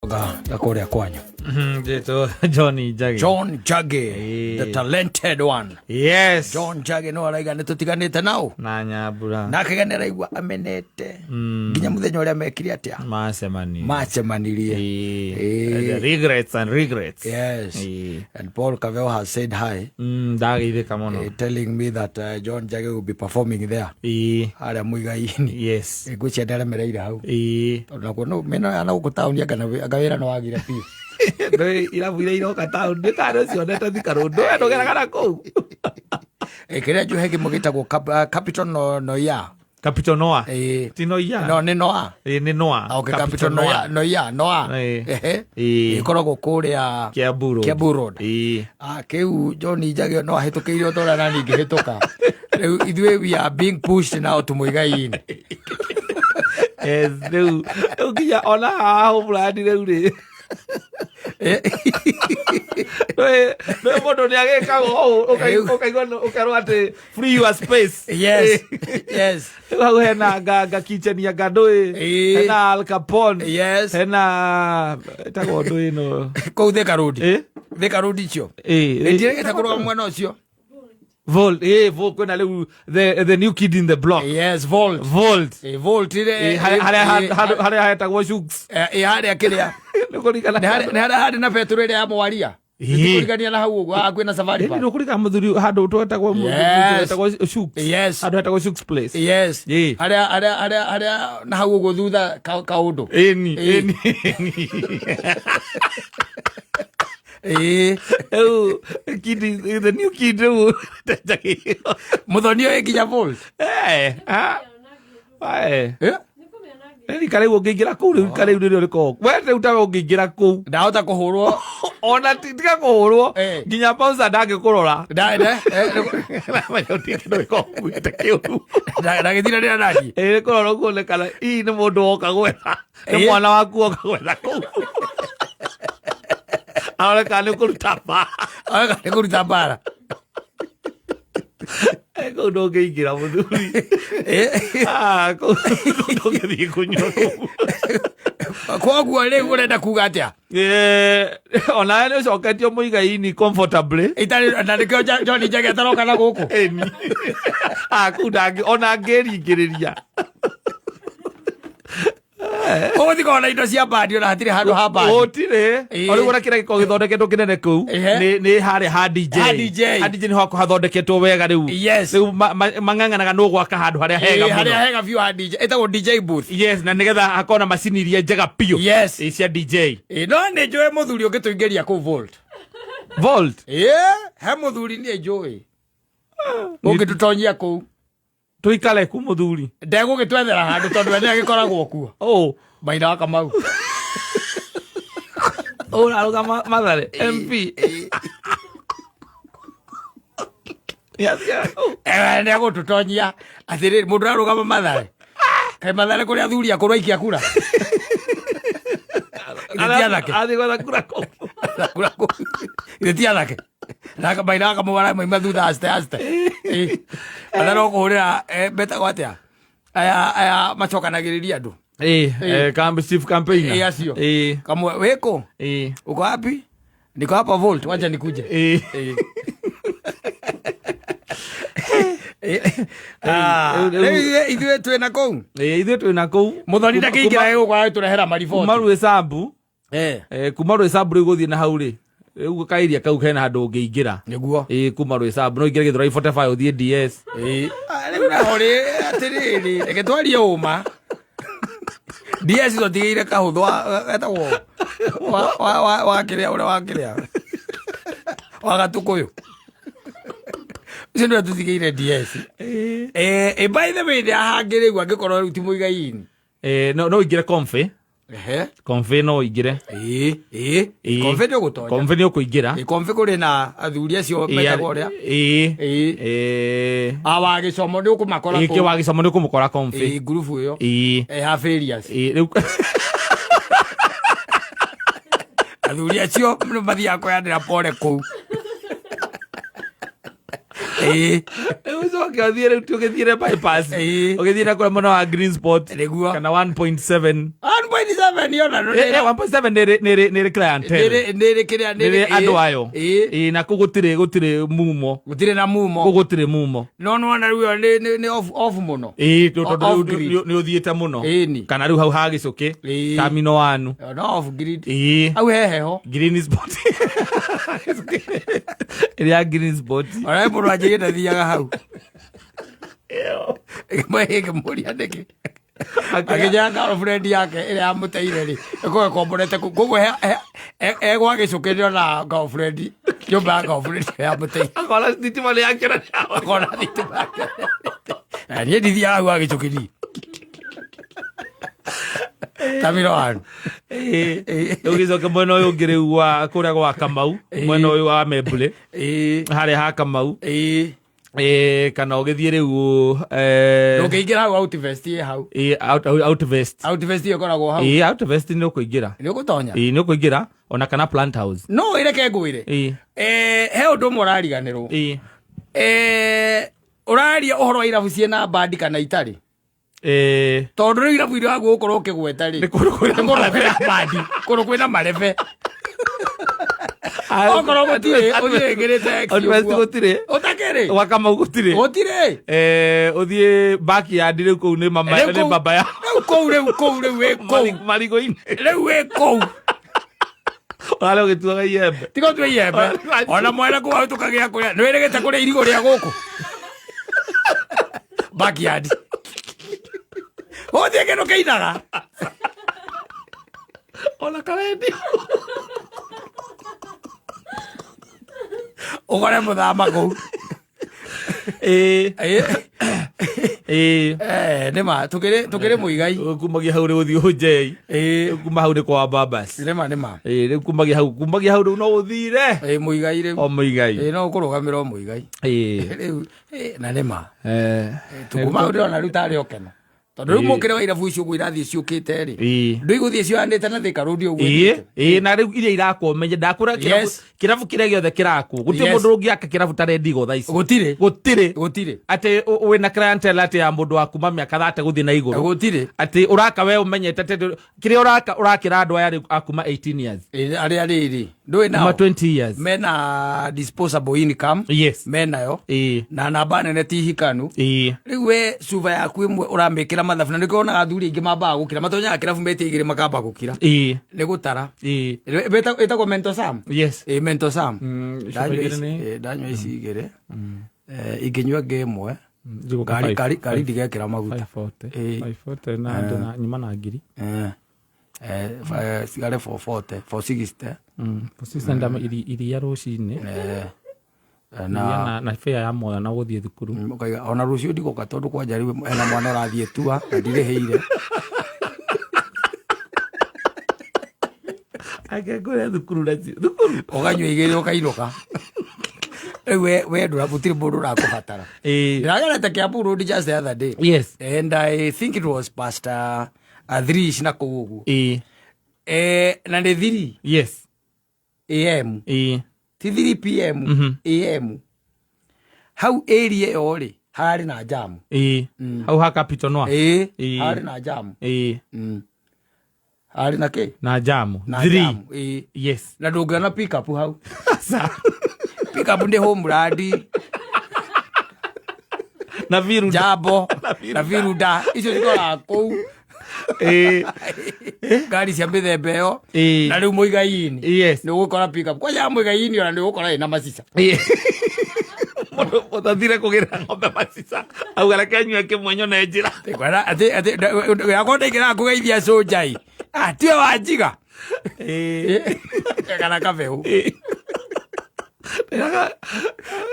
Ga kũrĩa kwanyu. Njĩtwo John Njagi. John Njagi, the talented one. Yes. John Njagi no araiga nĩ tũtiganĩte nao. Na Nyambura. Nake nĩ araigua amenete nginya mũthenya ũrĩa mekire atĩa? Macemani. Macemanirie. Ĩĩ. Regrets and regrets. Yes. Ĩĩ. And Paul Kaveo has said hi. Ndageithĩka mũno. Telling me that John Njagi will be performing there. Ĩĩ. Harĩa Muigai-inĩ. Yes. Ngwĩciria nĩaremereire hau. Ĩĩ. Tondũ nakuo no mĩena ya na gũkũ taũni anga wĩra nĩ wagire biũ. Ndũĩ irabu iria iroka taũni nĩ tarĩ ũcionete Thika Road. Ndũĩ ndũgeraga na kũu. Kĩrĩa njũĩ he kĩmwe gĩtagwo Capital Noia. Capital Noah. Ĩĩ. Ti Noia? No, nĩ Noah. Ĩĩ, nĩ Noah. Ah, okay, Capital Noia, Noia, Noah. Ĩĩ. Ehe. Ĩĩ. Ĩkoragwo kũrĩa Kiambu Road. Kiambu Road. Ĩĩ. Ah, kĩu John Njagi no ahĩtũkĩire o ta ũrĩa nani ingĩhĩtũka. Rĩu ithuĩ we are being pushed now to Muigai-inĩ. Yes, rĩu nginya ona haha Homeland rĩu rĩ. Nĩ mũndũ nĩ agĩkaga ũũ, ũkaigua ũkerwo atĩ free your space. Yes. Rĩu hau hena nganga kitchen ya ngandũĩ, Ĩĩ. hena Al Capone, Yes. hena ĩtagwo ndũĩ ĩno. Kũu Thika Road. Ĩ? Thika Road icio. Ĩ, ĩ. Ndiregete kũrũga mwena ũcio. Vault, Vault kwĩna rĩu the new kid in the block. Yes, Vault. Vault. Vault ire. Harĩa hetagwo Shooks. Harĩa kĩrĩa. Nĩ kũringana. Nĩ harĩa harĩ na betũrũ ĩrĩa ya mwaria. Nĩ kũringania na hau ũguo hakuhĩ na Safari Park. Nĩ kũringana mũthuri handũ twetagwo Yes. twetagwo Shooks. Yes. Handũ hetagwo Shooks Place. Yes. Ĩĩ. Harĩa na hau ũguo thutha kaũndũ. Ĩni, Ĩĩ. ĩni, ĩni. Ĩĩ. Rĩu kid, the new kid rĩu ndenjagĩrwo. Mũthoni ũyũ nginya Vault. Eh, ah. Eh. Eh? Rika rĩu ũngĩingĩra kũu rĩu rika rĩu nĩrĩo rĩkoragwo. We rĩu tawe ũngĩingĩra kũu. Ndahota kũhũrwo. Ona tiga kũhũrwo Eh. nginya bouncer ndangĩkũrora. Nda nda Menya ũtige kĩndũ gĩkoragwo ũkuĩte kĩũru. ndagĩthira rĩra nani. Ĩĩ kũrora ũguo nĩ kana hihi nĩ mũndũ woka gwetha. Nĩ mwana waku woka gwetha kũu. Arore kana nĩ ũkũruta mbara. Arore kana nĩ kũruta mbara. Kũu ndũngĩingĩra mũthuri. Ah, kũu ndũngĩthiĩ kũnyua kũu. Koguo rĩu ũrenda kuga atĩa? Onawe nĩ ũcoketio Mũigai-inĩ comfortably. Itarĩ na nĩkĩo John Njagi ataroka na gũkũ. Ĩni. Ah, kũu ndangĩ ona angĩringĩrĩria. Ũgũthiĩ kona indo cia bandi ona hatirĩ handũ ha bandi. Gũtirĩ. Ĩĩ. O rĩu ona kĩrĩa gĩkoragwo gĩthondeketwo kĩnene kũu Ehe. nĩ harĩa ha DJ. Ha DJ. Ha DJ nĩho hakoragwo hathondeketwo wega rĩu. Yes. Rĩu mang'ang'anaga nũ gwaka handũ harĩa hega Ĩĩ, harĩa mũno. hega biũ ha DJ. Ĩtagwo DJ booth. Yes, na nĩgetha hakorwo na macini iria njega biũ. Yes. Ĩĩ, cia DJ. Ĩĩ, no nĩ njũĩ mũthuri ũngĩtũingĩria kũu Vault. Vault. Ĩĩ, he mũthuri niĩ njũĩ. Ũngĩtũtonyia kũu. Tuikare ku muthuri. Ndegũgĩtwethera handũ tondũ we nĩagĩkoragwo kuo. Oh. Maina wa Kamau. Ũrarũgama Mathare MP. Nĩathiaga kũu. Nĩegũtũtonyia atĩrĩrĩ mũndũ ararũgama Mathare. Kaĩ Mathare kũrĩ athuri akũrũ aikia kura. Githĩ ti anake? Athiĩ gwetha kura kũu. Kura kũu. Githĩ ti anake? Na Maina wa Kamau aramoima thutha aste aste. Ana no kũhũrĩra metagwo atĩa? Aya macokanagĩrĩria andũ. Ĩĩ, chief campaigner. Ĩĩ, acio. Ĩĩ. Kamwe wĩkũ? Ĩĩ. Uko wapi? Niko hapa Vault, wacha nikuje. Ĩĩ. Ah, Rĩu- rĩu ithuĩ twĩ na kũu. Ĩĩ, ithuĩ twĩ na kũu. Mũthoni ndakĩingĩra gũkũ agĩtũrehera mariboti. Kuma Rwĩsambu. Kuma Rwĩsambu rĩu gũthiĩ na hau rĩ. Rĩu kairia kau kena handũ ũngĩingĩra. Nĩguo. Ĩĩ, kuma Rwĩsambu no ũingĩre Gĩthũrai 45 ũthiĩ DS. Ĩĩ. Ah, rĩu naho rĩ atĩrĩrĩ reke twarie ũma. DS twatigĩire kahũthũ etagwo wa kĩrĩa ũrĩa wa kĩrĩa wa gatukũyũ. Ũcio nĩwe tũtigĩire DS. Ĩĩ. By the way nĩ hangĩ rĩu angĩkorwo rĩu ti Mũigai-inĩ. No ũingĩre Comfy. Ehe. Comfy no ũingĩre. Ĩĩ, ĩĩ. Ĩĩ. Comfy nĩ ũgũtonya. Comfy nĩ ũkũingĩra. Ĩĩ, Comfy kũrĩ na athuri acio metagwo ũrĩa. Ĩĩ. Ĩĩ. Ĩĩ. A wa gĩcomo nĩ ũkũmakora Ĩĩ, kũu. wa gĩcomo nĩ ũkũmũkora Comfy. Ĩĩ, ngurubu ĩyo. Ĩĩ. Ĩĩ, ha Farious. Ĩĩ, rĩu Athuri acio nĩ mathiaga kũyanĩra pore kũu. Ĩĩ. Rĩu ũcoke ũthiĩ rĩu tũgĩthiĩre bypass. Ĩĩ. Ũgĩthiĩ na kũrĩa mwena wa Green Spot. Nĩguo. Kana 1.7. 1.7. 1.7 yona 1.7 nä rä clientele. Nä rä kä rä a. Nä rä andå ayo. Ĩ. Ĩ, na kå gå tirä mumo. Gå tirä na mumo. Kå gå tirä mumo. No nona rä u ä yo nä off må no. Ĩ, tondå Off rĩu grid. nĩ ũthiĩte mũno. Ĩni. Kana rĩu hau ha gĩcũkĩ Ĩ. tamino wanu. No off grid. Ĩ. Au he heho. Green spot, ĩrĩa green spot. Ona må ndå anjä te thiaga hau ä må ria nä kä akĩnjĩra girlfriend yake ĩrĩa yamũteire rĩ ĩkorwo ĩkomborete kũu, koguo egwa gĩcũkĩ ndĩrona girlfriend, nyũmba ya girlfriend ĩyo yamũteire. Akona thitima nĩ yakĩra. Akona thitima yake. Na niĩ ndithiaga hau agĩcũkĩ niĩ tamiro wanu. Rĩu gĩcoke mwena ũyũ ũngĩ rĩu wa kũrĩa gwa Kamau, mwena ũyũ wa Membule, harĩa ha Kamau. Ĩĩ. Kana ũgĩthiĩ rĩu Ndũngĩingĩra hau, Outvest ĩ hau. Ĩ, Outvest. Outvest ĩyo ĩkoragwo hau. Ĩ, Outvest nĩ ũkũingĩra. Nĩ ũgũtonya. Ĩ, nĩ ũkũingĩra ona kana Plant House. No ĩreke ngwĩre. Ĩ. He ũndũ ũmwe ũrariganĩrwo. Ĩ. Ũraria ũhoro wa irabu ciĩna bandi kana itarĩ. Ĩ. Tondũ rĩu irabu iria waguo gũkorwo ũkĩgweta rĩ, Nĩ kũndũ kwĩna nĩ kũndũ kwĩna bandi, kũndũ kwĩna marebe. Okorwo gũtirĩ ũthiĩ wĩkĩrĩte X. Outvest ũguo. Gũtirĩ. Ũtakĩrĩ. Gwa Kamau gũtirĩ. Gũtirĩ. Ũthiĩ backyard rĩu kũu nĩ mama Rĩu nĩ baba ya rĩu kũu, rĩu kũu, rĩu wĩ kũu. Marigũ-inĩ. Rĩu wĩ kũu. Ũrarĩa ũgĩtuaga iembe. Tiga ũtue iembe ona mwana kũu ahĩtũkagĩra kũrĩa nĩ wĩrĩgĩte kũrĩa irigũ rĩa gũkũ backyard gũtirĩ kĩndũ kĩinaga. Ona karendio. Ũkore mũthama kũu. Ĩ. Ĩ. Nĩma tũkĩrĩ mũigai. Kumagia hau rĩu ũthiĩ ũnjei. Kuma hau nĩ kwa babas. Nĩma. Ĩ, rĩu kumagia hau rĩu no ũthire. Ĩ, mũigai rĩu. O mũigai. Ĩ, no ũkũrũgamĩra o mũigai. Ĩ. Rĩu na nĩma tũkuma hau ndĩrona rĩu tarĩ okeno tondũ rĩu mũkĩre wa irabu icio ũguo irathiĩ ciũkĩte rĩ, ndũigũthiĩ cioyanĩte na Thika Road ũguo Ĩ. ĩthiĩte. Ĩ, na rĩu iria irakwo menye ndakũra kĩrabu. Kĩrabu kĩrĩa gĩothe kĩrakwo gũtirĩ mũndũ ũngĩaka kĩrabu ta Rendigo thaa ici. Gũtirĩ. Gũtirĩ. Gũtirĩ. Atĩ wĩna clientele atĩ ya mũndũ wa kuma mĩaka 30 gũthiĩ na igũrũ. Gũtirĩ. Atĩ ũraka we ũmenyete atĩ kĩrĩa ũraka ũrakĩra andũ aya rĩu a kuma 18 years. Ĩ, arĩa rĩrĩ ndũĩ kuma nao 20 years. Mena disposable income. Menayo. Na namba nene ti hikanu. Rĩu we cuba yaku ĩmwe ũramĩkĩra mathabu na nĩkĩo wonaga athuri aingĩ mambaga gũkira, matonyaga kĩrabu metia igĩrĩ makamba gũkira. Nĩ gũtara. Ĩtagwo mental sum. Ĩ, mental sum. Cuba Ndanyua igĩrĩ ici- Ndanyua ici igĩrĩ. Ingĩnyua ngĩ ĩmwe Njigũka ngari ndigekĩra maguta. 540. Ĩ. 540 na nyuma na ngiri. Cigare 440, 460. Sasa ndama iria rũcinĩ. Na na na fare ya mwana gũthiĩ thukuru. Ũkaiga ona rũciũ ndigũka tondũ kwanja rĩu ena mwana ũrathiĩ tua na ndirĩhĩire. Angĩkũrĩa thukuru nacio thukuru. Ũkanyua igĩrĩ ũkainũka rĩu we ndũra gũtirĩ mũndũ ũrakũbatara. Ndĩragerete Kiambu Road just the other day. And I think it was past 3 na kũu ũguo. Na nĩ 3 am. Ti 3 pm. Am hau area ĩyo rĩ hararĩ na jamu. Hau ha Capital Noir. Ĩ, hararĩ na jamu. Hararĩ na kĩ? Na jamu. Na 3 jamu, ĩ. Na ndũngĩona pickup hau. Sa Pickup nĩ Homeland. Na viru. Jambo na viruda icio cikoraga kũu. Ngari cia mĩthemba ĩyo. Na rĩu mũigai-inĩ nĩ ũgũkora pickup kwanja mũigai-inĩ ona nĩ ũgũkora ĩna macica. Mũndũ ũtathire kũgĩra ng'ombe macica auga reke nyue kĩmwe nyone njĩra. Kwara atĩ yakwa ndaingĩraga kũgeithia cũnjai, ah, tiwe wanjiga kana kabeu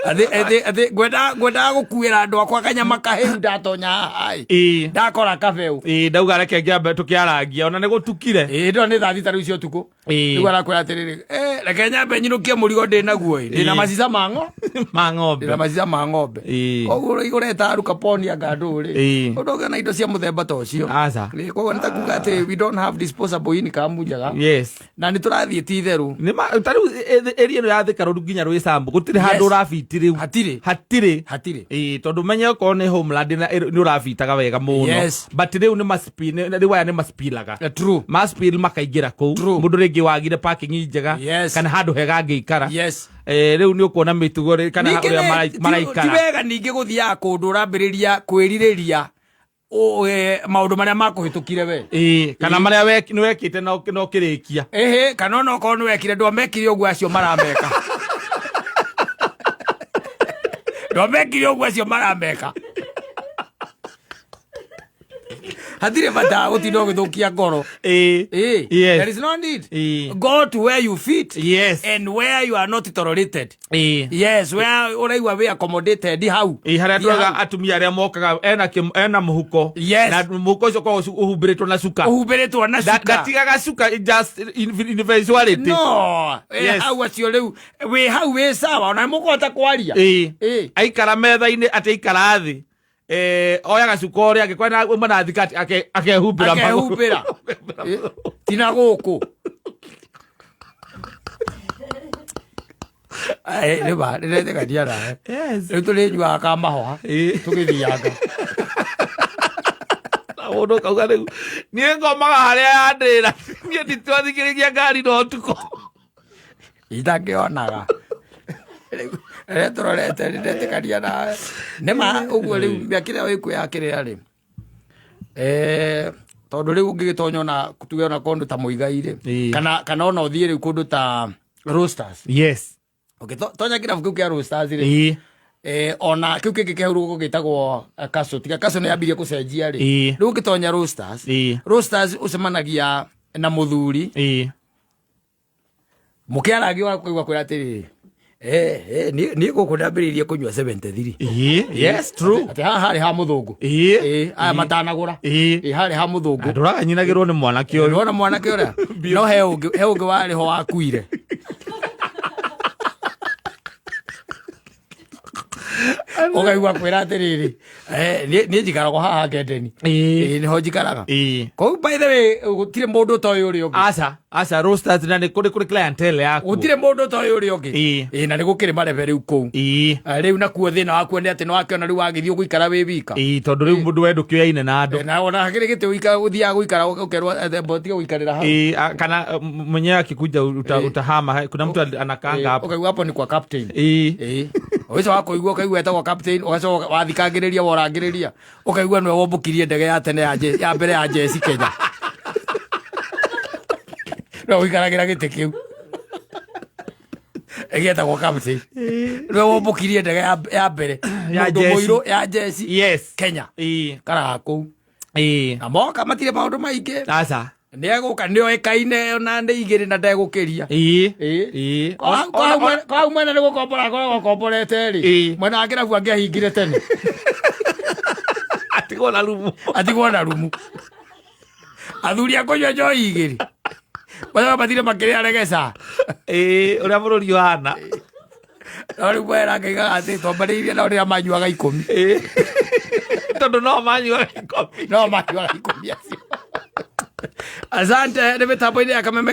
atĩ ngwendaga gũkuĩra andũ akwa kanyama kahĩu ndatonya haha ĩ. Ndakora kabeu. Ĩ, ndauga reke ngĩambe tũkĩarangia ona nĩ gũtukire. Ĩ, ndona nĩ thaa 6 rĩu cia ũtukũ. Rĩu arakwĩra atĩrĩrĩ, reke nyambe nyinũkie mũrigo ndĩ naguo ĩ, ndĩna macica ma ng'o ma ng'ombe. Ndĩna macica ma ng'ombe. Koguo ũreta aruka poni anga ndũ rĩ ũndũ ũngĩona indo cia mũthemba ta ũcio. Aca. Ĩ, koguo nĩ ta kuga atĩ we don't have disposable income njega. Na nĩ tũrathiĩ ti itherũ. Nĩ ma ta rĩu area ĩno ya Thika Road nginya rwĩ Kiambu gũtirĩ handũ ũrabiti rĩu. Hatirĩ. Hatirĩ. Hatirĩ. Ĩĩ, tondũ menye okorwo nĩ homeland nĩ ũrabitaga wega mũno. But rĩu nĩ rĩu aya nĩ maspilaga. True. Maspil makaingĩra kũu. Mũndũ rĩngĩ wagire parking njega kana handũ hega angĩikara. Rĩu nĩ ũkuona mĩtugo kana Ningĩ ũrĩa ti maraikara. Wega ningĩ gũthiaga kũndũ ũrambĩrĩria kwĩrirĩria maũndũ marĩa makũhĩtũkire we. Ĩĩ, kana marĩa nĩ wekĩte na ũkĩrĩkia. Ĩhĩ, kana ona okorwo nĩ wekire, ndwamekire ũguo acio marameka, ndwamekire ũguo acio marameka. Hatirĩ bata gũtinda ũgĩthũkia ngoro. Ĩĩ. There is no need. Go to where you fit and where you are not tolerated. Yes, where ũraigua wĩ accommodated hau. Ĩĩ, harĩa Thiĩ twaga hau. Atumia arĩa mokaga ena mũhuko na mũhuko ũcio ũkoragwo ũhumbĩrĩtwo na cuka. Ũhumbĩrĩtwo na cuka. Ndatigaga cuka just in eventuality. No, hau acio rĩu wĩ hau wĩ sawa, ona mũkũhota kwaria. Ĩĩ. Aikara metha-inĩ, atĩ aikara thĩ, oyaga cuka ũrĩa angĩkorwo auma na thikati akehumbĩra magũrũ. Akehumbĩra. Tina gũkũ. Nĩma nĩretĩkania nawe. Rĩu tũrĩnyuaga kamahũa tũgĩthianga. Na mũndũ kauga rĩu niĩ ngomaga harĩa yandĩra, niĩ nditwathikĩrĩria ngari na ũtukũ. Itangĩonaga rĩrĩa tũrorete, nĩndetĩkania nawe nĩma ũguo. Rĩu mĩakĩrĩa wĩkuo ya kĩrĩa rĩ, tondũ rĩu ũngĩgĩtonya ona tuge ona kũndũ ta Mũigai rĩ, kana ona ũthiĩ rĩu kũndũ ta Roasters. Ũngĩtonya kĩrabu kĩu kĩa Roasters rĩ, ona kĩu kĩngĩ kĩa rũgo gĩtagwo Castle, tiga Castle nĩ yambirie gũcenjia rĩ, rĩu ũngĩtonya Roasters, Roasters ũcemanagia na mũthuri mũkĩarangi wa kũigua kwĩra atĩrĩrĩ, niĩ gũkũ ndambĩrĩirie kũnyua 73. Ĩĩ, yes, true. Atĩ haha harĩ ha mũthũngũ. Aya matanagũra. Harĩ ha mũthũngũ. Andũraga nyinagĩrwo nĩ mwanake ũyũ. Nĩwona mwanake ũrĩa, no he ũngĩ warĩ ho wakuire. Ũkaigua kwĩra atĩrĩrĩ, niĩ njikaragwo haha Ngendeni. Nĩho njikaraga. Kũu, by the way, gũtirĩ mũndũ ũtoĩ ũrĩa ũngĩ. Aca, aca, Roasters na nĩ kũrĩ clientele yaku. Gũtirĩ mũndũ ũtoĩ ũrĩa ũngĩ. Na nĩ gũkĩrĩ marebe rĩu kũu. Rĩu nakuo thĩna wakuo nĩ atĩ nĩ wakĩona rĩu wagĩthiĩ ũgũikara wĩ wika. Ĩĩ, tondũ rĩu mũndũ we ndũkĩoyaine na andũ. Na ona hakĩrĩ gĩtĩ ũthiaga gũikara ũkerwo, tiga gũikarĩra hau. Ĩĩ, kana mwenyewe akikuja utahama, kuna mtu anakaanga hapo. Ũkaigua hapo ni kwa captain. Ũgacoka wakũigua ũkaigua etagwo captain, ũgacoka wathikangĩrĩria worangĩrĩria ũkaigua nĩwe wombũkirie ndege ya tene ya mbere ya jeci Kenya, nĩwe ũikaragĩra gĩtĩ kĩu ĩgĩetagwo captain, nĩwe wombũkirie ndege ya mbere Ya mũndũ jeci. mũirũ ya jeci Kenya karaga kũu. Na moka matirĩ maũndũ maingĩ. Aca. Nĩ egũka nĩ oĩkaine ona nĩ igĩrĩ na ndegũkĩria. Kwa hau mwena nĩ gũkombora akoragwo akomborete rĩ, mwena wa kĩrabu angĩahingire tene. Atigwo na rumu. Atigwo na rumu, athuri a kũnyua njohi igĩrĩ macoka mathire makĩrĩa regeca. Ĩĩ, ũrĩa bũrũri ũhana. No rĩu mwena ngaigaga atĩ twambanĩirie nao rĩrĩa manyuaga 10. Ĩĩ. Tondũ no manyuaga 10. No manyuaga 10 acio. Asante, nĩ mĩtambo-inĩ ya Kameme.